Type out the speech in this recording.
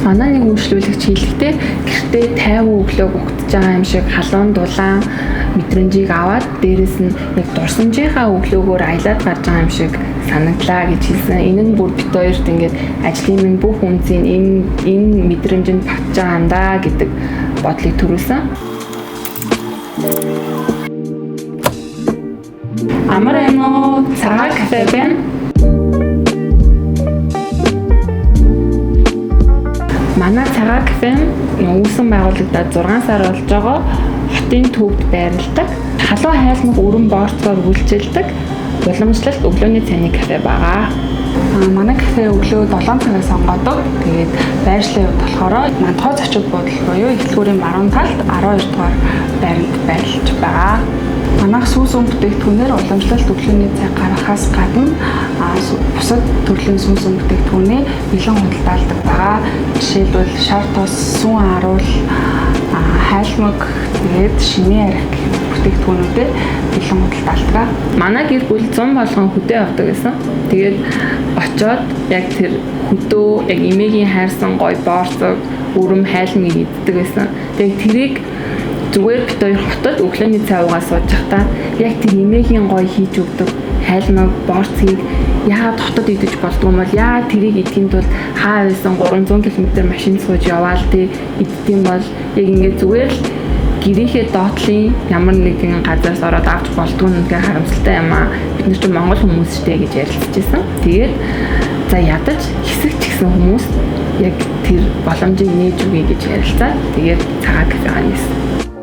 Манай нэг үйлчлүүлэгч хэлэхдээ гэртээ 50 өглөөг угтж байгаа юм шиг халуун дулаан мэдрэмжийг аваад дээрэс нь яг дурсамжийнхаа өглөөгөөр аялаад гарч байгаа юм шиг санагдлаа гэж хэлсэн. Энэ нь бүр бит хоёрт ингээд ажлын минь бүх үнцийг энэ мэдрэмжинд батж байгаа юм да гэдэг бодлыг төрүүлсэн. Амар байна уу? Цагаан кафе байна. Манай цагаан кафе үүсэн байгуулагдаад 6 сар болж байгаа. Хотын төвд байрладаг. Халуун хайлмаг өрөн боорцоор үйлчилдэг. Уламжлалт өглөөний цайны кафе байгаа. Манай кафе өглөө 7 цагаас онгоодог. Тэгээд байршлын хувьд болохоор Мандахой зочид буудал буюу Ихтлгүүрийн баруун талд 12 дугаар байранд байрлаж байгаа. Манайх сүүс өн бүтээгдэхүүнээр уламжлалт өглөөний цай гаргахаас гадна бусад төрлийн сүүс өн бүтээгдэхүүнээ бэлэн худалдаалдаг байгаа. Жишээлбэл шар тос, сүүн аруул, хайлмаг, тэгээд шимийн арх гэх бүтээгдэхүүнүүдээ бэлэн худалдаалдаг. Манай гэр бүл 100 болгон хөдөө явдаг гэсэн. Тэгээд очоод яг тэр хөдөө яг эмээгийн хайрсан гой боорцог, өрөм хайлмыг иддэг байсан. Тэгээд тэрийг зүгээр бит хоёр хотод өглөөний цай уугаа сууж байхдаа яг тэр эмээгийн гой хийж өгдөг хайлмаг, боорцгийг яагаад хотод идэж болдгоо юм бол яагаад тэрийг идэхин тулд хаа байсан 300 км машин сууж яваал тэ иддэм бол яг ингээд зүгээр л гэрийнхээ доотлын ямар нэгэн газараас ороод авч болдгоо нь үнэхээр харамсалтай юм аа. Бид нар чинь монгол хүмүүс шүү дээ гэж ярилцчихсан. Тэгээд за ядаж хэсэг ч гэсэн хүмүүс яг тэр боломжийг нээж өгье гэж ярилцаа. Тэгээд цагаан кафегаа нээсэн.